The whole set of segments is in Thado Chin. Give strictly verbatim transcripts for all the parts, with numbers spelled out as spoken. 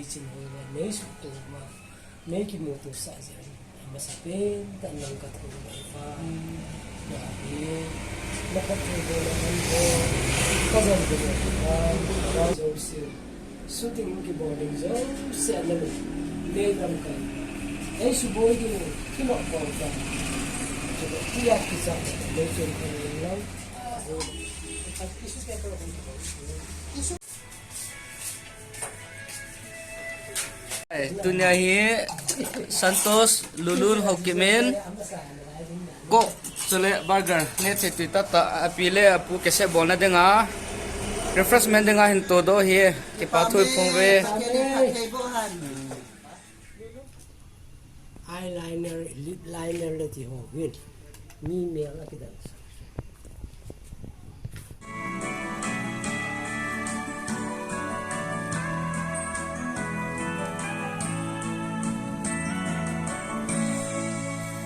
Sin hoina nei suhto ma, nei kimuto sah jeh in, amasapen tah in nang ka thangvah e Pa. Na ahi, na phattheibohna man ho, ka jan ka jan e Pa, ka jan jouse. Shooting kibol ding jouse a na lung, nei lamkai. Ei suboi ding, kinop bol ta. Kibol, kiya kisa, nei chun ka ring lang. Ka kisu ke ka ring. Tunia hi Santos, Lulun, Haokip in Coke chule burger neh thei tui tah tah api le apu cassette bolna dinga refreshment dinga hin todoh hi. Kipa thu phong ve. Eyeliner, lip liner le ti ho hin. Mi mel a kidang.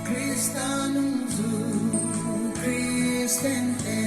Christa nungju Christian te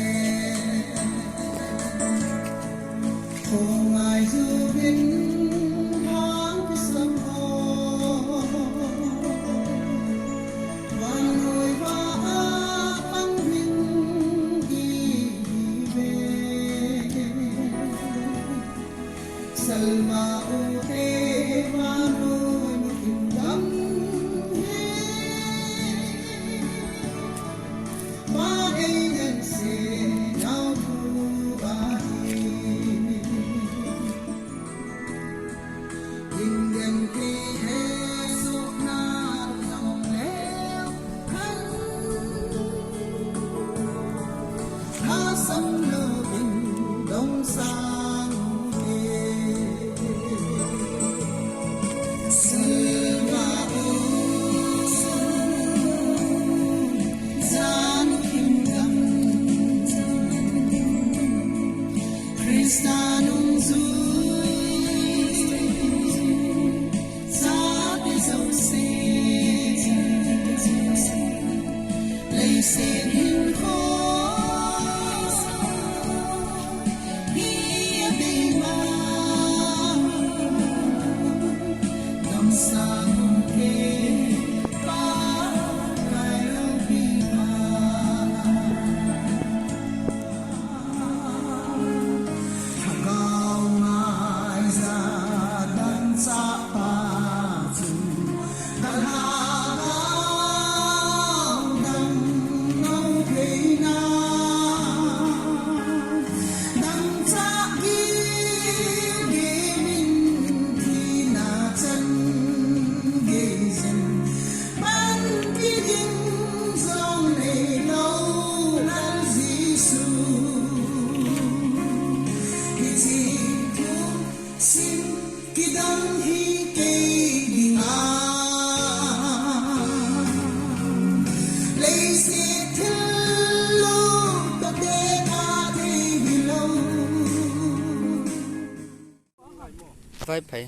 Vai phai.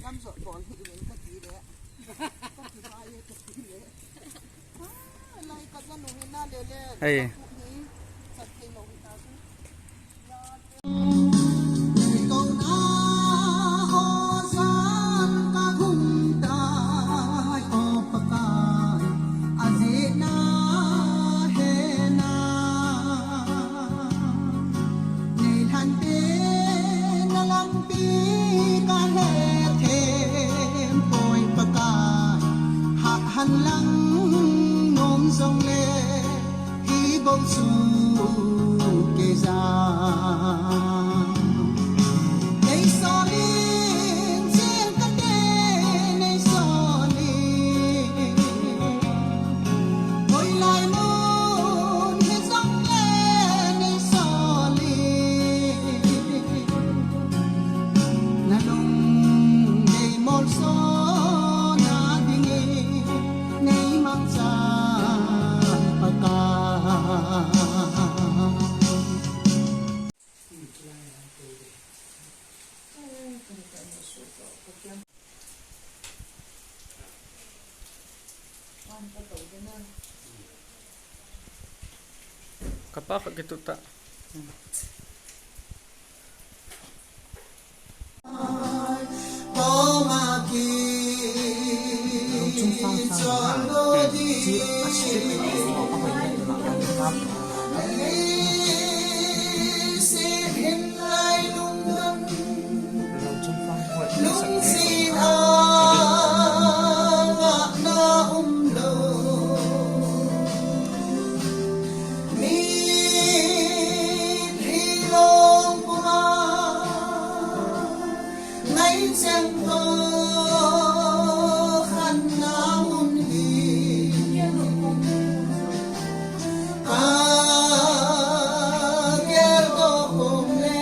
Lamjot bol hi in ka ti le. Ka ti pai ka ti le. Ah, lai ka janu hi na le le. Hei. Ka pu hi. Chat thei lo hi ta chu. Kapa khat kituh ta. Lungsin a ngahna um lo. Mitlhi long puma ngai cheng to khanna mun hi. Ka ker to kum le.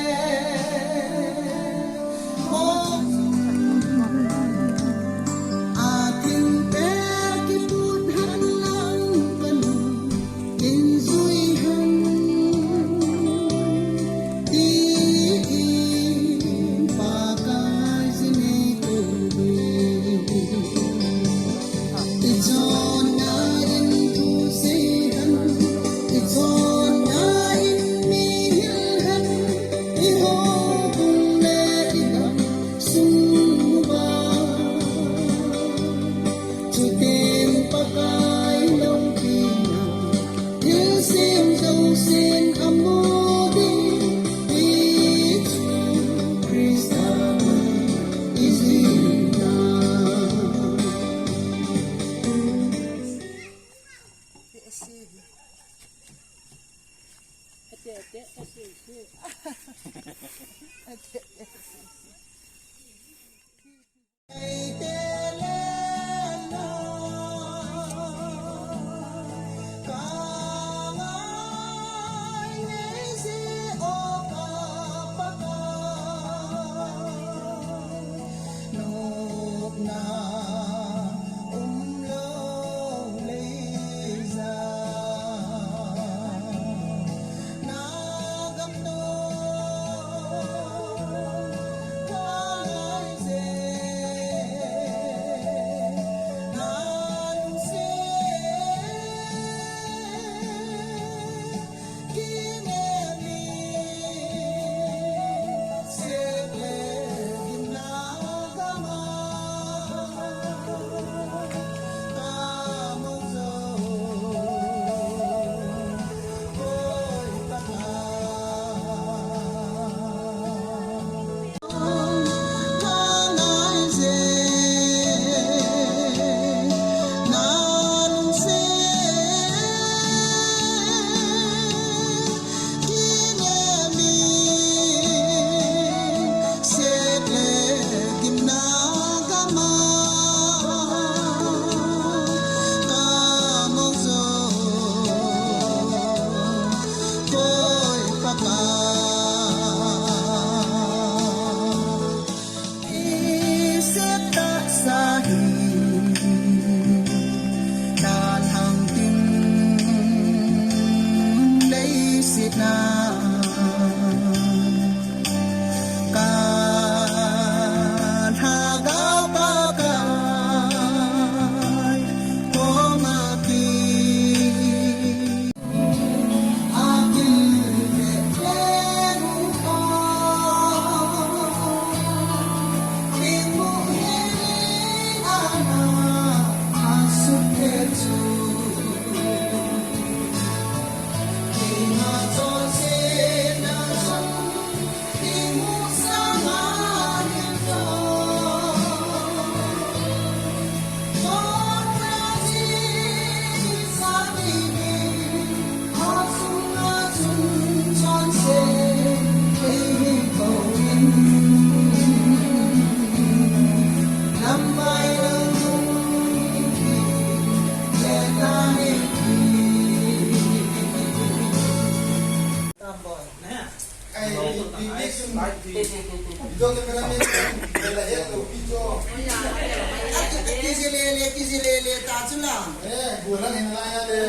Kiji lele, kiji lele, ta chu la. Eh, bulan hin la ya le.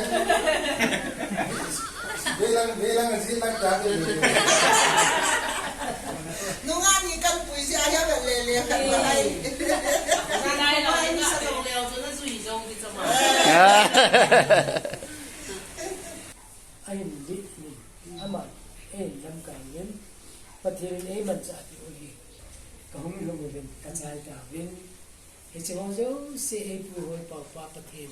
Belang, belang, jin lang ta. Nunga ni kan pui si aya lele, kan lai. Ai, ni, ni, ama. Ei lamkai in Pathen in eimanchah peh u hi kahung lhung uvin kachai tauvin. Hiche ho jouse eipui hoi pau pa Pathen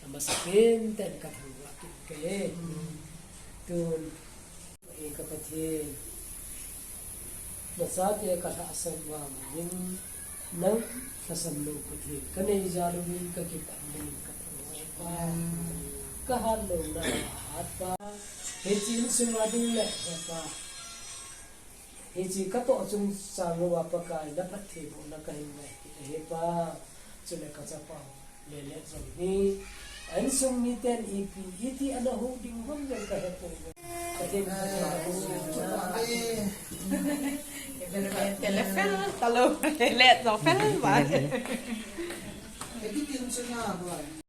amasapen tah in kathangvah kit e. Tun, ei ka Pathen, nachate kalhahsam vangin, nang lhasam lou Pathen kanei jal uvin kakipat in kathangvah e Pa. Kahat louna ahat Pa. Hiche insunga ding le he Pa, hiche katoh chungchang uva Pakai naphattheibohna kahin ngai kit e he Pa. Chule kachapau Lelet jong hi a insung miten ipi iti ana hou ding ham jong kahepoi. Pathen in phatthei boh in. Tele fel talou, Lelet jong fel ba.